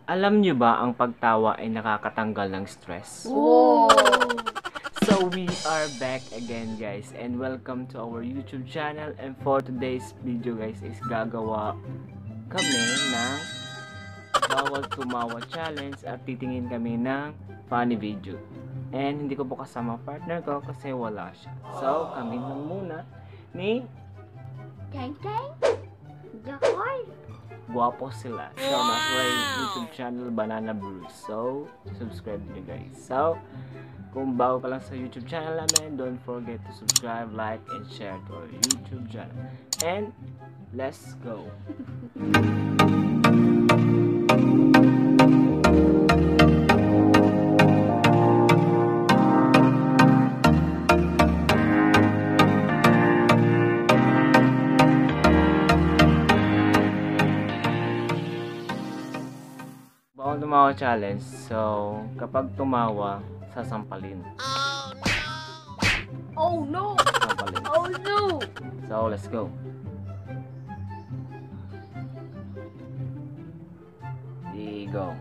Alam nyo ba ang pagtawa ay nakakatanggal ng stress? Oh. So we are back again, guys, and welcome to our YouTube channel. And for today's video, guys, is gagawa kami ng Bawal Tumawa Challenge at titingin kami ng funny video. And hindi ko po kasama partner ko kasi wala siya. So kami lang muna ni Teng Teng. Jakoy. Guwapo sila. So, mas may YouTube channel, Banana Brews. So, subscribe nyo, guys. So, kung bago ka lang sa YouTube channel namin, don't forget to subscribe, like, and share to our YouTube channel. And, let's go! Bawal Tumawa Challenge. So, kapag tumawa, sasampalin. Oh no! Sasampalin. Oh no! So, let's go. Di go.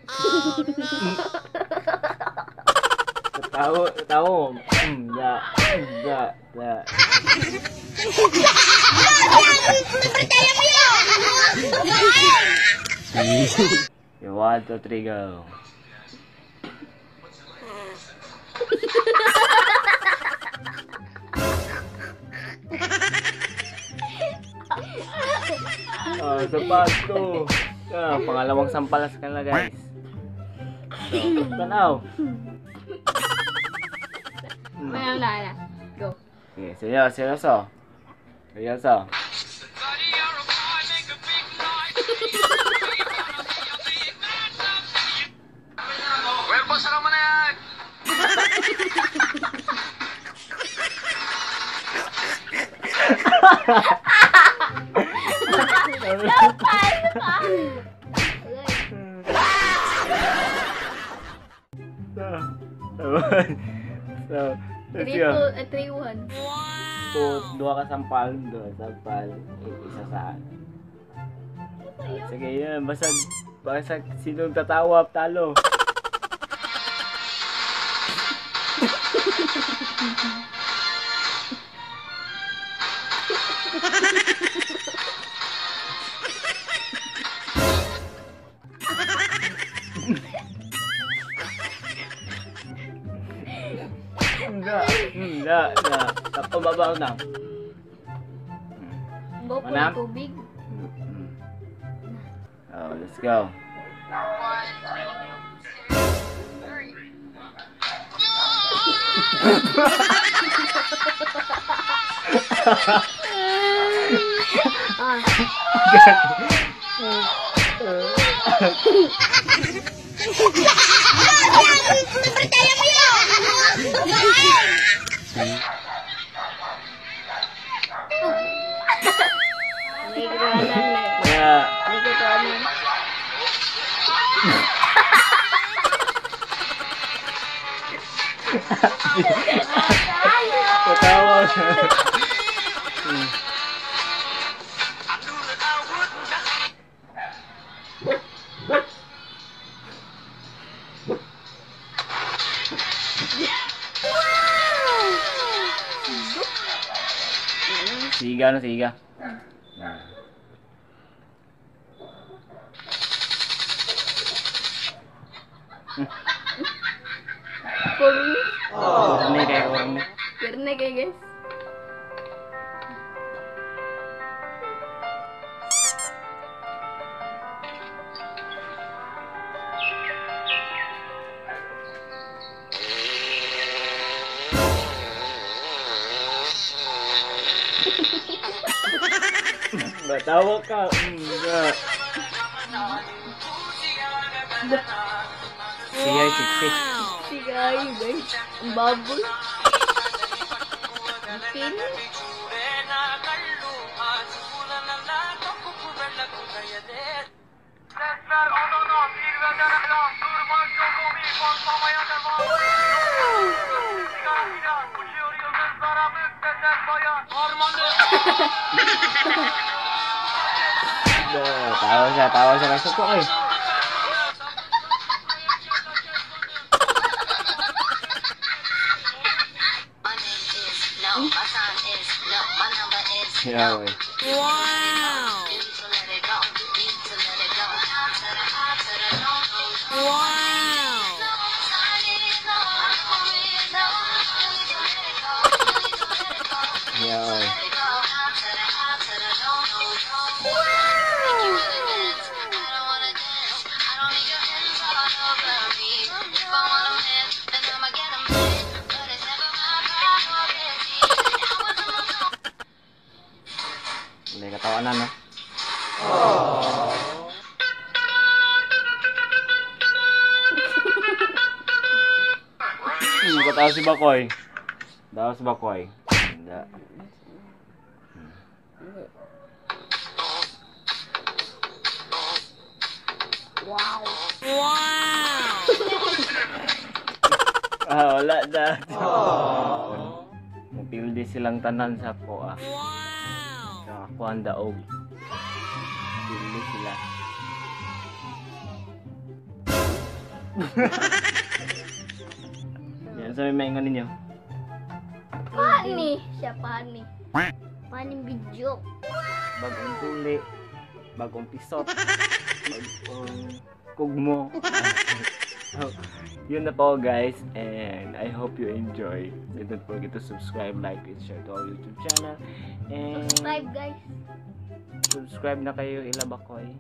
Oh no! Tawo, tawo. Da, da, da. One, two, three, go. Oh, sa pato. Ah, pangalawang sampalas ka na, guys. So, tanaw. Wala na. Go. Okay, seryoso, seryoso. Seryoso. Werbo, sara mo na yan! Sampal pa! So, let's 3, go. 2, 3, 1. Two, duha ka sampal, duha sampal, isa sa. Sige, yun. Basta, basta sinong tatawa, talo. Hindi, hindi. Takto babaw na. Baw po Manam? ng tubig. Oh, let's go. 1, 2, 3. Ah. May katotohanan na. Yeah. May katotohanan. Tatawa. Siga na siga. Nah. Corny. Corny kayo, corny. Corny kayo, guys. Batawa ka. Nga. Siya, siksi. Sige, guys. Ang baboy. Pin. Uçuyor yıldızlara müptezel bayan. Harmanı. Tawa siya kasi ko ay. My name is no, my sign is no, my number is Yeah, oy. Wow. You need to let it go. You need to let it go. To the high, to the no, no, no. Wow. No, sign is no, my number is no. You need to let it go. You need to let it go. Yeah, oy. Let it go. To the high, to the no, no, no. Think you wanna dance? I don't wanna dance. I don't need your hands all over me. If I want a man, then I'ma get a man. But it's never my priority. I was on my Hindi katawanan, no? Katawa si Bakoy. Tawa si Bakoy. Hindi. Wow. Ah, wala na. Mupildi silang tanan sa ko ah. Wow. Sa ako ang daog. Pildi sila. Yan sa may maingan ninyo. Pani. Siya pani. Pani video. Bagong tuli, bagong pisot, bagong kugmo. So, yun na po guys, and I hope you enjoy. And don't forget to subscribe, like, and share to our YouTube channel. And Subscribe, guys. Subscribe na kayo, Ila Bakoy.